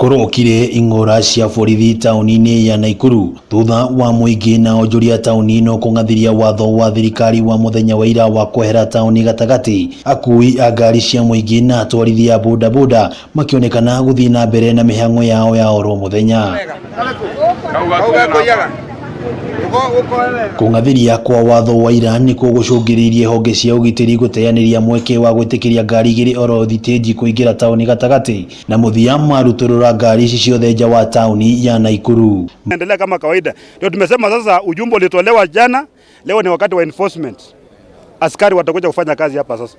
Kũrokire ing'ora cia borithi taũni-inĩ ya Naikuru thutha wa mũingĩ na onjoria taũni ĩno kũng'athĩria watho wa thirikari wa mũthenya wa ira wa kwehera taũni gatagatĩ. Akui a ngari cia mũingĩ na atwarithia a bodaboda makĩonekana gũthiĩ na mbere na mĩhang'o yao ya oro mũthenya. Kũng'athĩria kwa watho wa ira nĩkuo gũcũngĩrĩirie honge cia ũgitĩri gũteanĩria mweke wa gwĩtĩkĩria ngari igĩrĩ oro thitĩnji kũingĩra taũni gatagatĩ na mũthia marutũrũra ngari ici ciothe nja wa taũni ya Naikuru. Endelea kama kawaida. Ndio tumesema sasa, ujumbe ulitolewa jana, leo ni wakati wa enforcement. Askari watakuja kufanya kazi hapa sasa,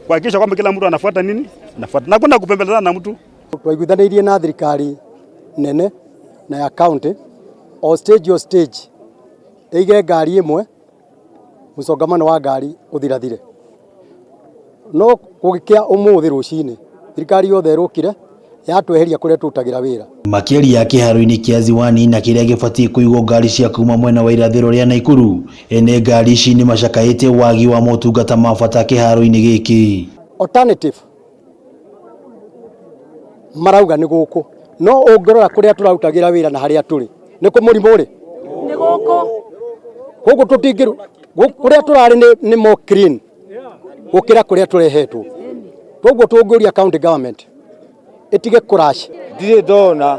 kuhakikisha kwamba kila mtu anafuata nini, anafuata na kuna kupembelezana na mtu. Twaiguithanĩirie na thirikari nene na ya county o stage o stage ĩige ngari ĩmwe mũsongamano wa ngari ũthirathire. No gũgĩkĩa ũmũthĩ rũcinĩ thirikari yothe ĩrũkire yatweheria kũrĩa tũrutagĩra wĩra. Makĩaria kĩharo-inĩ kĩa Ziwani na kĩrĩa gĩbatiĩ kũigwo ngari cia kuma mwena wa irathĩro rĩa Naikuru, ene ngari ici nĩ macakaĩte wagi wa motungata ma bata kĩharo-inĩ gĩkĩ. Alternative marauga nĩ gũkũ, no ũngĩrora kũrĩa tũrarutagĩra wĩra na harĩa tũrĩ nĩ kũ mũrimũ rĩ nĩ gũkũ. Gũkũ tũtingĩru kũrĩa tũrarĩ nĩ more clean gũkĩra kũrĩa tũrehetwo. Koguo tũngĩũria county government ĩtige kũrash. Ndirĩ ndona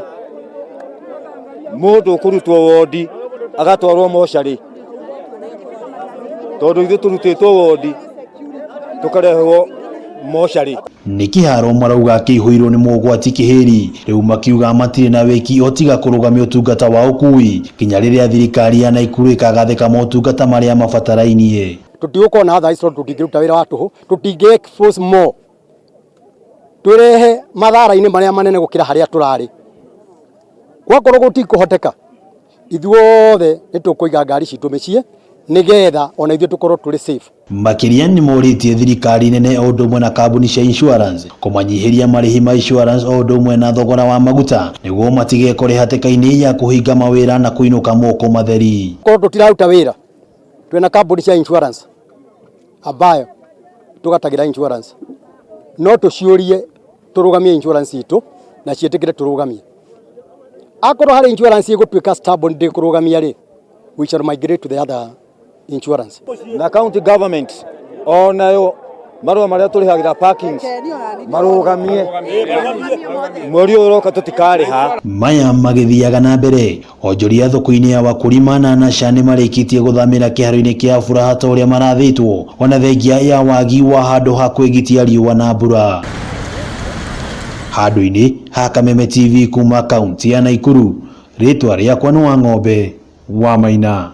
mũndũ ũkũrutwo wondi agatwarwo mocarĩ, tondũ ithuĩ tũrutĩtwo wondi tũkarehwo mocarĩ. Nĩ kĩharo marauga kĩihũirwo nĩ mogwati kĩhĩri, rĩu makiuga matirĩ na wĩki o tiga kũrũgamia ũtungata wa ũkui nginya rĩrĩa thirikari ya Naikuru ĩkagathĩka motungata marĩa mabatarainie. Tũtigũkorwo na otherwise tondũ tũtingĩruta wĩra wa tũhũ, tũtingĩ expose more twĩrehe mathara-inĩ marĩa manene gũkĩra harĩa tũrarĩ. Gwakorwo gũtikũhoteka, ithuothe nĩ tũkũiga ngari citũ mĩciĩ nĩgetha ona ithuĩ tũkorwo tũrĩ safe. Makĩria nĩ morĩtie thirikari nene o ũndũ ũmwe na kambuni cia insurance kũmanyihĩria marĩhi ma insurance o ũndũ ũmwe na thogora wa maguta nĩguo matigekore hatĩka-inĩ ya kũhinga mawĩra na kũinũka moko matheri. Korwo tũtiraruta wĩra, twĩna kambuni cia insurance ambayo tũgatagĩra insurance, no tũciũrie tũrũgamie insurance itũ na ciĩtĩkĩre tũrũgamie. Akorwo harĩ insurance ĩgũtuĩka stubborn ndĩkũrũgamia rĩ, we shall migrate to the other insurance. Na county government onayo marũa marĩa tũrĩhagĩra parkings marũgamie, mweri ũyũ ũroka tũtikarĩha. Maya magĩthiaga na mbere, onjoria thoko-inĩ ya Wakulima na Nasha nĩ marĩkĩtie gũthamĩra kĩharo-inĩ kĩa Furaha ta ũrĩa marathĩtwo ona thengia ya wagi wa handũ ha kwĩgitia riũa na mbura. Handũ-inĩ ha Kameme TV kuma kaunti ya Naikuru, rĩtwa rĩakwa nĩ Wang'ombe wa Maina.